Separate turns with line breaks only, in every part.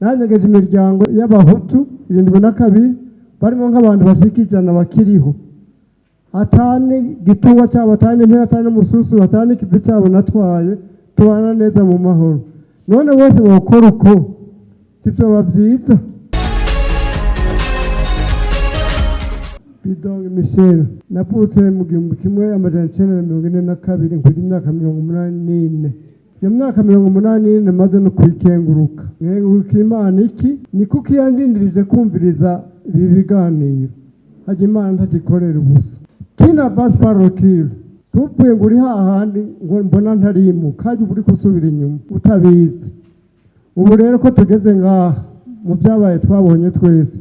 Nanyegeje imiryango y'Abahutu 72, barimo nk'abantu bashika 100 bakiriho, atani gitungwa cyabo, atani impera, atani n'umususu, atani ikivi cyabo natwaye, tubana neza mu mahoro. None bose bokora uko, tivyoba vyiza? Bidongo Michel, navutse mu 1942, nkugira imyaka 84. Iyo myaka 84 maze no kuyikenguruka, nkenguruka Imana. Iki ni kuko yandindirije kumviriza ibi biganiro. Hajya Imana ntagikorera ubusa. Kina basi parokire tupfuye ngo uri hahandi ngo mbona ntarimuka, hajya uba uri gusubira inyuma utabizi. Ubu rero ko tugeze ngaha mu byabaye twabonye twese,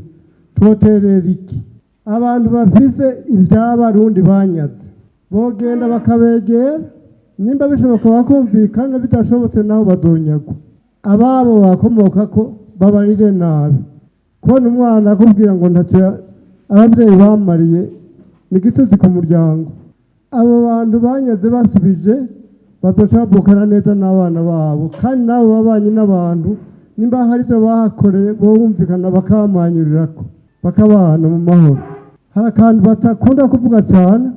twoterera iki abantu bafise iby'Abarundi banyaze? Bogenda bakabegera, nimba bishoboka bakumvikana, bidashobotse naho bazonyagwa ababo bakomoka ko babarire nabi. Kubona umwana akubwira ngo ntacyo ababyeyi bamariye ni igitutsi ku muryango. Abo bantu banyaze basubije, bazoca bavukana neza n'abana babo, kandi nabo babanye n'abantu, nimba hari ibyo bahakoreye bumvikana bakabamanyurirako, bakabana mu mahoro. Hari akantu batakunda kuvuga cyane: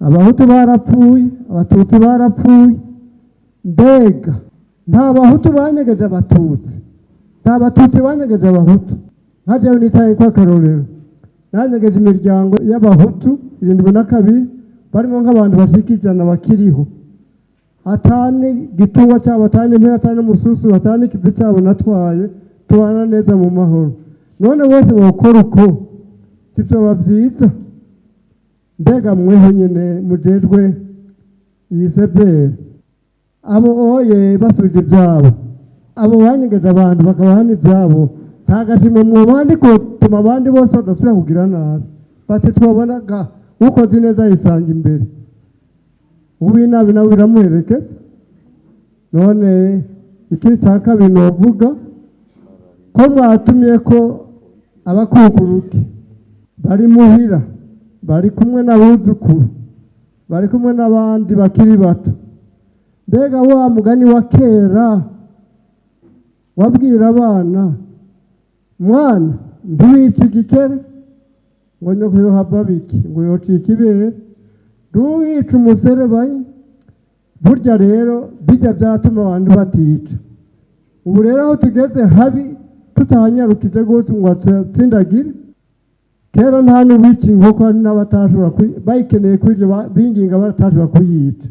Abahutu barapfuye, Abatutsi barapfuye. Mbega nta Bahutu banyegeje Abatutsi, nta Batutsi banyegeje Abahutu? Nka jewe nitaye ko akarorero, nanyegeje imiryango y'Abahutu 72, barimo nk'abantu bashika 100 bakiriho, atani gitungwa cyabo, atani impera, atani n'umususu, atani ikivi cyabo natwaye, tubana neza mu mahoro. None bose bokora uko, tivyoba vyiza? Mbega mweho nyene mujejwe iyi CVR, abo oye basubije ibyabo, abo banyegeje abantu bakabaha ibyabo, nta gashimwe mwobandi kotuma abandi bose badasubira kugira nabi? Bati twabonaga ukoze neza yisanga imbere, uw'inabi nawe biramuherekeza. None ikindi cya kabiri novuga ko mwatumye ko abakukuruke bari muhira, bari kumwe n'abuzukuru, bari kumwe n'abandi bakiri bato. Mbega wa mugani wa kera wabwira abana: "Mwana, ntiwice igikere ngo nyoko yohava biki, ngo yocika ibere, ntuwice umuserebanyi." Burya rero bijya byatuma abantu batica. Ubu rero aho tugeze habi, tutahanyarukije rwose ngo atsindagire. Kera nta n'uwica inkoko, hari n'abatashobora bayikeneye kuyirya, binginga batashobora kuyica.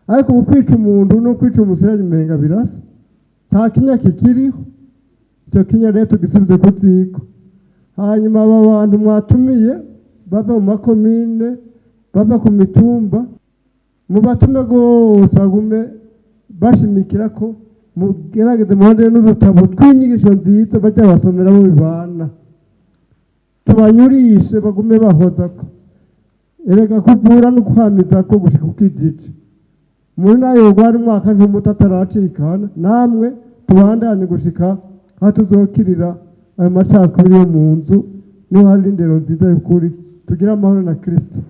Ariko ubu kwica umuntu no kwica umuserebanyi umenga birasa, nta kinya kikiriho. Icyo kinya rero tugisubize ku ziko. Hanyuma aba bantu mwatumiye bava mu makomine, bava ku mitumba, mubatume rwose bagume bashimikira ko mugerageze muhondere n'udutabo tw'inyigisho nziza bajya basomera bo bibana, tubanyurishe bagume bahoza ko erega kuvura no kwamiza ko gushika ukijiji umuntu nayo yogwara umwaka ntumuto ataracikana. Namwe tubandanye gushika aho tuzokirira ayo macakubiri yo mu nzu, niho hari indero nziza y'ukuri, tugire amahoro na Kristo.